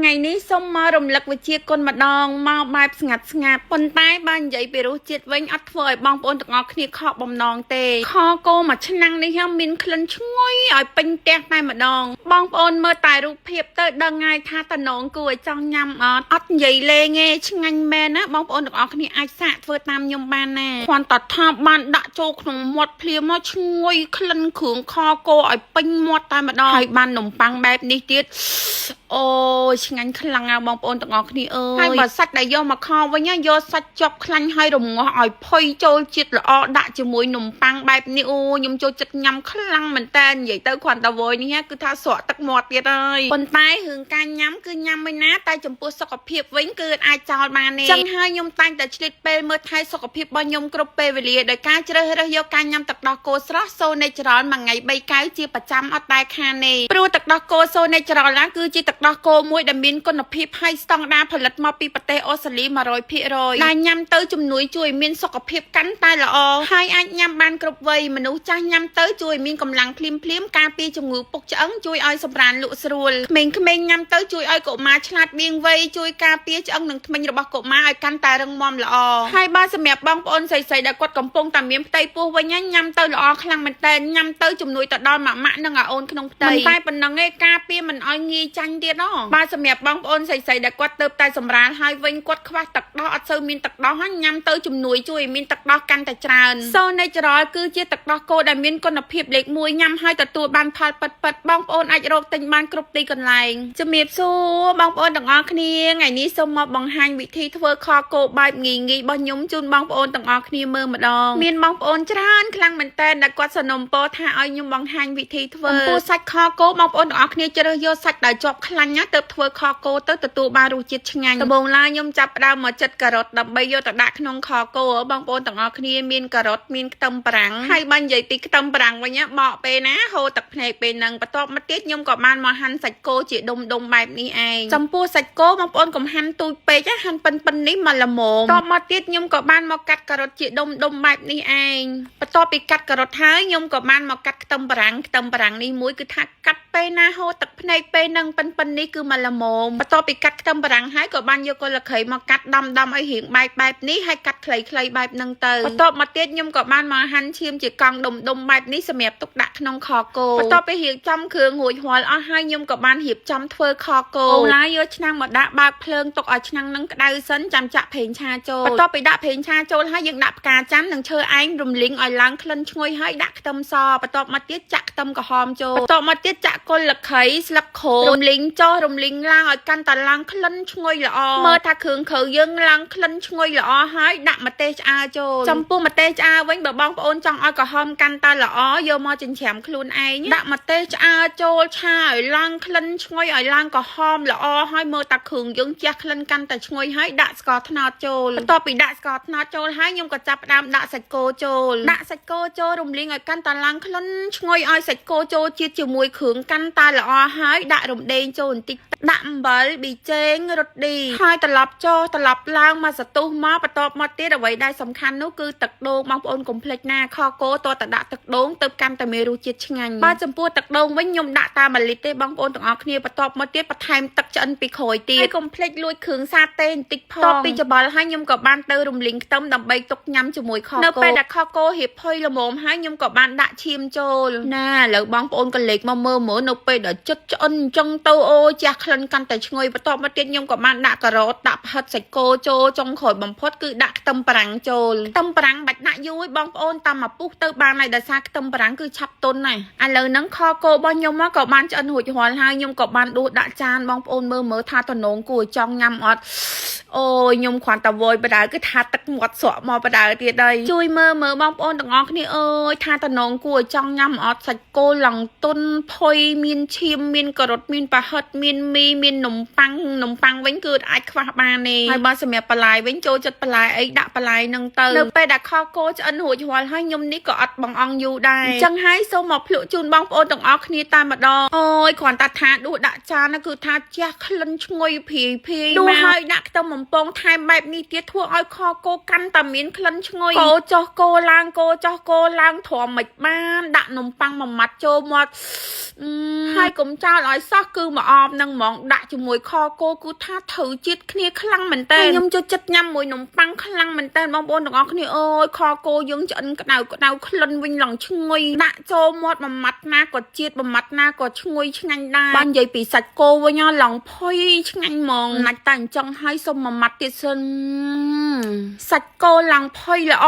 ថ្ងៃនេះសូមមករំលឹកវិជាគុណម្ដងមកបែបស្ងាត់ស្ងាត់ប៉ុន្តែបើនិយាយពីរសជាតិវិញអត់ធ្វើឲ្យបងប្អូនទាំងអស់គ្នាខកបំណងទេខគោមួយឆ្នាំងនេះមានក្លិនឈ្ងុយឲ្យពេញផ្ទះតែម្ដងបងប្អូនមើលតែរូបភាពទៅដឹងហើយថាតំណងគួរឲ្យចង់ញ៉ាំអត់អត់និយាយលេងទេឆ្ងាញ់មែនណាបងប្អូនទាំងអស់គ្នាអាចសាកធ្វើតាមខ្ញុំបានណាគ្រាន់តែថាបានដាក់ចូលក្នុងមាត់ភ្លាមមកឈ្ងុយក្លិនគ្រឿងខគោឲ្យពេញមាត់តែម្ដងហើយបាននំប៉័ងបែបនេះទៀត អូយឆ្ងាញ់ខ្លាំងណាស់បងប្អូនទាំងអស់គ្នាអើយហើយបើសាច់ដែលយកមកខវិញណាយកសាច់ជាប់ខ្លាញ់ហើយរងាស់ឲ្យផុយចូលជាតិល្អដាក់ជាមួយនំប៉័ងបែបនេះអូខ្ញុំចូលចិត្តញ៉ាំខ្លាំងមែនតើនិយាយទៅគ្រាន់តែវយនេះគឺថាស្រក់ទឹកមាត់ទៀតហើយប៉ុន្តែរឿងការញ៉ាំគឺញ៉ាំមិនណាតែចំពោះសុខភាពវិញគឺអាចចោលបានទេចឹងហើយខ្ញុំតែងតែឆ្លៀតពេលមើលថែសុខភាពរបស់ខ្ញុំគ្រប់ពេលវេលាដោយការជ្រើសរើសយកការញ៉ាំទឹកដោះគោស្រស់ So Natural មួយថ្ងៃ3កែវជាប្រចាំអត់ដែលខានទេព្រោះទឹកដោះគោ So Natural ណាគឺជាទឹកដោះគោមួយដែលមានគុណភាពហើយស្តង់ដារផលិតមកពីប្រទេសអូស្ត្រាលី100%ដែលញ៉ាំទៅជំនួយជួយមានសុខភាពកាន់តែល្អហើយអាចញ៉ាំបានគ្រប់វ័យមនុស្សចាស់ញ៉ាំទៅជួយមានកម្លាំងភ្លាមភ្លាមៗការពារជំងឺពុកឆ្អឹងជួយឲ្យសម្រានលក់ស្រួលក្មេងៗញ៉ាំទៅជួយឲ្យកុមារឆ្លាតវៀងវៃជួយការពារឆ្អឹងនិងធ្មេញរបស់កុមារឲ្យកាន់តែរឹងមាំល្អហើយបើសម្រាប់បងប្អូនស្រីៗដែលគាត់កំពុងតែមានផ្ទៃពោះវិញណាញ៉ាំទៅល្អខ្លាំងមែនតើញ៉ាំទៅជំនួយទៅដល់ម៉ាក់ម៉ាក់និងអាអូនក្នុងផ្ទៃមិនតែប៉ុណ្ណឹងទេការពារមិនឲ្យងាយចាញ់ទៀតណបើសម្រាប់បងប្អូនស្រីៗដែលគាត់ទៅតែសម្រាលហើយវិញគាត់ខ្វះទឹកដោះអត់សូវមានទឹកដោះហ្នឹងញ៉ាំទៅជំនួយជួយឲ្យមានទឹកដោះកាន់តែច្រើន So Natural គឺជាទឹកដោះគោដែលមានគុណភាពលេខ1ញ៉ាំហើយទទួលបានផលពិតៗបងប្អូនអាចរកទិញបានគ្រប់ទីកន្លែងជំរាបសួរបងប្អូនទាំងអស់គ្នាថ្ងៃនេះសូមមកបង្ហាញវិធីធ្វើខគោបែបងាយៗរបស់ខ្ញុំជូនបងប្អូនទាំងអស់គ្នាមើលម្ដងមានបងប្អូនច្រើនខ្លាំងមែនតើដែលគាត់សំណូមពរថាឲ្យខ្ញុំបង្ហាញវិធីធ្វើចំពោះសាច់ខគោបងប្អូនទាំងអស់គ្នាជ្រើសយកសាច់ដែលជាប់ខ្លាញ់ណាទើបធ្វើខគោទៅទទួលបានរសជាតិឆ្ងាញ់ដំបូងឡើយខ្ញុំចាប់ផ្ដើមមកចិតការ៉ុតដើម្បីយកទៅដាក់ក្នុងខគោបងប្អូនទាំងអស់គ្នាមានការ៉ុតមានខ្ទឹមបារាំងហើយបើនិយាយពីខ្ទឹមបារាំងវិញណាបកពេលណាហូរទឹកភ្នែកពេលហ្នឹងបន្ទាប់មកទៀតខ្ញុំក៏បានមកហាន់សាច់គោជាដុំដុំបែបនេះឯងចំពោះសាច់គោបងប្អូនកុំហាន់ទូចពេកណាហាន់ប៉ុនប៉ុននេះមកល្មមតបមកទៀតខ្ញុំក៏បានមកកាត់ការ៉ុតជាដុំដុំបែបនេះឯងបន្ទាប់ពីកាត់ការ៉ុតហើយខ្ញុំក៏បានមកកាត់ខ្ទឹមបារាំងខ្ទឹមបារាំងនេះមួយគឺថាកាត់ពេលណាហូរទឹកភ្នែកពេលហ្នឹងប៉ុនប៉ុននេះគឺមកល្មមបន្ទាប់ពីកាត់ខ្ទឹមបារាំងហើយក៏បានយកគល់ល្ខៃមកកាត់ដំដំឲ្យរៀងបែកបែបនេះហើយកាត់ខ្លីៗបែបហ្នឹងទៅបន្ទាប់មកទៀតខ្ញុំក៏បានមកហាន់ឈាមជាកង់ដុំដុំបែបនេះសម្រាប់ទុកដាក់ក្នុងខគោបន្ទាប់ពីរៀបចំគ្រឿងរួចរាល់អស់ហើយខ្ញុំក៏បានរៀបចំធ្វើខគោអូឡាយកឆ្នាំងមកដាក់បើកភ្លើងទុកឲ្យឆ្នាំងហ្នឹងក្តៅសិនចាំចាក់ប្រេងឆាចូលបន្ទាប់ពីដាក់ប្រេងឆាចូលហើយយើងដាក់ផ្កាច័ន្ទនិងឈើឯងរំលីងឲ្យឡើងក្លិនឈ្ងុយហើយដាក់ខ្ទឹមសបន្ទាប់មកទៀតចាក់ខ្ទឹមក្រហមចូលបន្ទាប់មកទៀតចាក់គល់ល្ខៃស្លឹកក្រូចរំលីងចុះរំលីងឡើងឲ្យកាន់តែឡើងក្លិនឈ្ងុយល្អមើលថាគ្រឿងក្រៅយើងឡើងក្លិនឈ្ងុយល្អហើយដាក់ម្ទេសឆ្អើរចូលចំពោះម្ទេសឆ្អើរវិញបើបងប្អូនចង់ឲ្យក្រហមកាន់តែល្អយកមកចិញ្ច្រាំខ្លួនឯងដាក់ម្ទេសឆ្អើរចូលឆាឲ្យឡើងក្លិនឈ្ងុយឲ្យឡើងក្រហមល្អហើយមើលតាគ្រឿងយើងជះក្លិនកាន់តែឈ្ងុយហើយដាក់ស្ករត្នោតចូលបន្ទាប់ពីដាក់ស្ករត្នោតចូលហើយខ្ញុំក៏ចាប់ផ្ដើមដាក់សាច់គោចូលដាក់សាច់គោចូលរំលីងឲ្យកាន់តែឡើងក្លិនឈ្ងុយឲ្យសាច់គោចូលជាតិជាមួយគ្រឿងកាន់តែល្អហើយដាក់រំដេងចូលបន្តិចដាក់អំបិលប៊ីចេងរត់ឌីហើយត្រឡប់ចុះត្រឡប់ឡើងមកសន្ទុះមកបន្ទាប់មកទៀតអ្វីដែលសំខាន់នោះគឺទឹកដូងបងប្អូនកុំភ្លេចណាខគោតើតដាក់ទឹកដូងទៅកាន់តែមានរសជាតិឆ្ងាញ់បើចំពោះទឹកដូងវិញខ្ញុំដាក់តាម1លីត្រទេបងប្អូនទាំងអស់គ្នាបន្ទាប់មកទៀតបន្ថែមទឹកឆ្អិនពីក្រោយទៀតហើយកុំភ្លេចលួចគ្រឿងសាតេបន្តិចផងតបពីច្បល់ហើយខ្ញុំក៏បានទៅរំលីងខ្ទឹមដើម្បីទុកញ៉ាំជាមួយខគោនៅពេលដែលខគោរៀបផុយល្មមហើយខ្ញុំក៏បានដាក់ឈាមចូលណាឥឡូវបងប្អូនក៏លេចមកមើលមើលនៅពេលដែលចិត្តឆ្អិនអញ្ចឹងទៅអូជះក្លិនកាន់តែឈ្ងុយបន្ទាប់មកទៀតខ្ញុំក៏បានដាក់ការ៉ុតដាក់ផ្ហិតសាច់គោចូលចុងក្រោយបំផុតគឺដាក់ខ្ទឹមបារាំងចូលខ្ទឹមបារាំងបាច់ដាក់យូរឯងបងប្អូនតាមមកពុះទៅបានហើយដោយសារខ្ទឹមបារាំងគឺឆាប់ទន់ណាស់ឥឡូវហ្នឹងខគោរបស់ខ្ញុំក៏បានឆ្អិនរួចរាល់ហើយខ្ញុំក៏បានដួសដាក់ចានបងប្អូនមើលមើលថាតំណងគួរចង់ញ៉ាំអត់អូយខ្ញុំគ្រាន់តែវយបដៅគឺថាទឹកមាត់ស្រក់មកបដៅទៀតហើយជួយមើលមើលបងប្អូនទាំងអស់គ្នាអើយថាតំណងគួរចង់ញ៉ាំអត់សាច់គោឡើងទុនផុយមានឈាមមានការ៉ុតមានប្រហិតមានមីមាននំប៉័ងនំប៉័ងវិញគឺអាចខ្វះបានទេហើយបើសម្រាប់បន្លែវិញចូលចិត្តបន្លែអីដាក់បន្លែនឹងទៅនៅពេលដែលខគោឆ្អិនរួចរាល់ហើយខ្ញុំនេះក៏អត់បងអង្គយូរដែរអញ្ចឹងហើយសូមមកភ្លក់ជូនបងប្អូនទាំងអស់គ្នាតែម្ដងអូយគ្រាន់តែថាដួសដាក់ចានណាគឺថាជះក្លិនឈ្ងុយព្រាយព្រាយដួសហើយដាក់ខ្ទឹមបំពងថែមបែបនេះទៀតធ្វើឲ្យខគោកាន់តែមានក្លិនឈ្ងុយកោចុះកោឡើងកោចុះកោឡើងទ្រាំមិនបានដាក់នំប៉័ងមួយម៉ាត់ចូលមាត់ហើយកុំចោលឲ្យសោះគឺមកអមនឹងហ្មង ដាក់ជាមួយខគោគឺថាត្រូវជាតិគ្នាខ្លាំងមែនតើខ្ញុំចូលចិត្តញ៉ាំមួយនំប៉័ងខ្លាំងមែនតើបងប្អូនទាំងអស់គ្នាអើយខគោយើងឆ្អិនក្តៅក្តៅក្លិនវិញឡើងឈ្ងុយដាក់ចូលមាត់មួយម៉ាត់ណាក៏ជាតិមួយម៉ាត់ណាក៏ឈ្ងុយឆ្ងាញ់ដែរបើនិយាយពីសាច់គោវិញឡើងផុយឆ្ងាញ់ហ្មងណាច់តែអញ្ចឹងហើយសុំមួយម៉ាត់ទៀតសិនសាច់គោឡើងផុយល្អ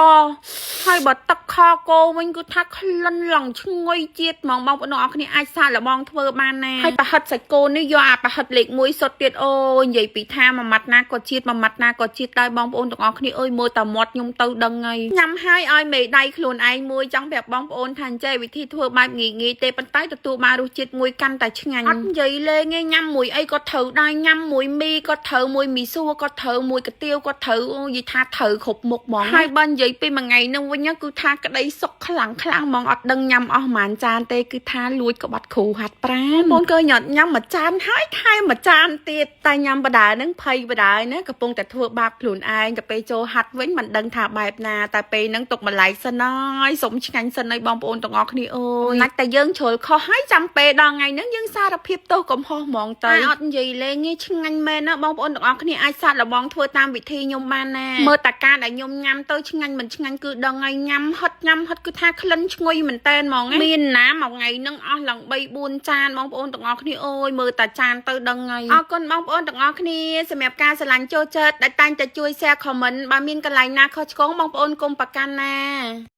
ហើយបើទឹកខគោវិញគឺថាក្លិនឡើងឈ្ងុយជាតិហ្មងបងប្អូនទាំងអស់គ្នាអាចសាកល្បងធ្វើបានណាហើយប្រហិតសាច់គោនេះយកអាប្រហិតលេខ1សុទ្ធទៀតអូយនិយាយពីថាមួយម៉ាត់ណាក៏ជាតិមួយម៉ាត់ណាក៏ជាតិដែរបងប្អូនទាំងអស់គ្នាអើយមើលតាមាត់ខ្ញុំទៅដឹងហើយញ៉ាំហើយឲ្យមេដៃខ្លួនឯងមួយចង់ប្រាប់បងប្អូនថាអញ្ចេះវិធីធ្វើបែបងាយងាយទេប៉ុន្តែទទួលបានរសជាតិមួយកាន់តែឆ្ងាញ់អត់និយាយលេងទេញ៉ាំមួយអីក៏ត្រូវដែរញ៉ាំមួយមីក៏ត្រូវមួយមីសួរក៏ត្រូវមួយកទៀវក៏ត្រូវអូយនិយាយថាត្រូវគ្រប់មុខហ្មងហើយបើនិយាយពីមួយថ្ងៃហ្នឹងវិញគឺថាក្តីសុខខ្លាំងខ្លាំងហ្មងអត់ដឹងញ៉ាំអស់ប៉ុន្មានចានទេគឺថាលួចក្បត់គ្រូហាត់ប្រាណបងកើញ៉ាំញ៉ាំមួយចានហើយថែមមួយចានទៀតតែញ៉ាំបដាហ្នឹងភ័យបដាណាកំពុងតែធ្វើបាបខ្លួនឯងតែពេលចូលហាត់វិញមិនដឹងថាបែបណាតែពេលហ្នឹងទុកម្លាយសិនហើយសុំឆ្ងាញ់សិនហើយបងប្អូនទាំងអស់គ្នាអើយណាច់តែយើងជ្រុលខុសហើយចាំពេលដល់ថ្ងៃហ្នឹងយើងសារភាពទោសកំហុសហ្មងទៅអត់និយាយលេងទេឆ្ងាញ់មែនណាបងប្អូនទាំងអស់គ្នាអាចសាកល្បងធ្វើតាមវិធីខ្ញុំបានណាមើលតាការដែលខ្ញុំញ៉ាំទៅឆ្ងាញ់មិនឆ្ងាញ់គឺដឹងហើយញ៉ាំហិតញ៉ាំហិតគឺថាក្លិនឈ្ងុយមែនតែនហ្មងមានណាមួយថ្ងៃហ្នឹងអស់ឡើង3 4ចានបងប្អូនទាំងអស់គ្នាអើយមើលតាចានទៅដឹងហើយអរគុណបងប្អូនទាំងអស់គ្នាសម្រាប់ការស្រឡាញ់ចូលចិត្តដែលតែងតែជួយ share comment បើមានកន្លែងណាខុសឆ្គងបងប្អូនកុំប្រកាន់ណា។